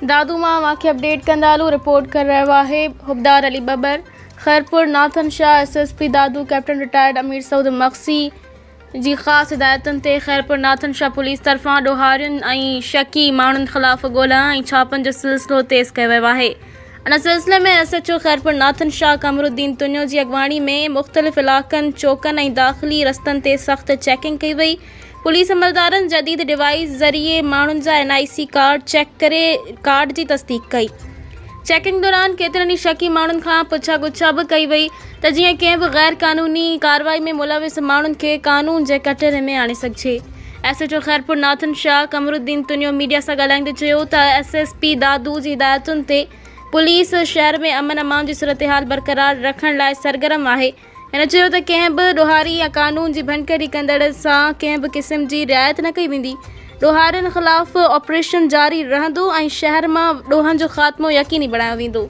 دادو مان اوهان کي اپڊيٽ ڪندا هلون رپورٽ ڪري رهيو آهي Hubbdar Ali Babbar Khairpur Nathan Shah S S P Dadu captain retired Amir Saud Magsi جي خاص هدايتن تي خيرپور ناٿن شاهه پوليس طرفان ڏوهارين ۽ شڪي ماڻهن خلاف ڳولا ۽ ڇاپن جو سلسلو تيز ڪيو ويو آهي ان سلسلي ۾ S H O Khairpur Nathan Shah Qamaruddin Tunio جي اڳواڻي ۾ مختلف علائقن چوڪن ۽ داخلي رستن تي سخت چيڪنگ ڪئي وئي پوليس عملدارن جديد ڊوائيس ذريعي ماڻهن جا اين آء سي ڪارڊ چيڪ ڪري ڪارڊ جي تصديق ڪئي. چيڪنگ دوران ڪيترن ئي شڪي ماڻهن کان پڇا ڳڇا به ڪئي وئي ته جيئن ڪنهن به غير قانوني ڪارروائي ۾ ملوث ماڻهن کي قانون جي ڪٽهڙي ۾ آڻي سگهجي. S H O Khairpur Nathan Shah Qamaruddin Tunio media سان ڳالهائيندي چيو ته ايس ايس پي دادو جي هدايتن تي پوليس شهر ۾ امن امان جي صورتحال برقرار رکڻ لاء سرگرم آهي. هن چيو ته ڪنهن به ڏوهاري يا قانون جي ڀڃڪڙي ڪندڙ سان ڪنهن به قسم جي رعايت نه ڪئي ويندي، ڏوهارين خلاف آپريشن جاري رهندو ۽ شهر مان ڏوهن جو خاتمو يقيني بڻايو ويندو.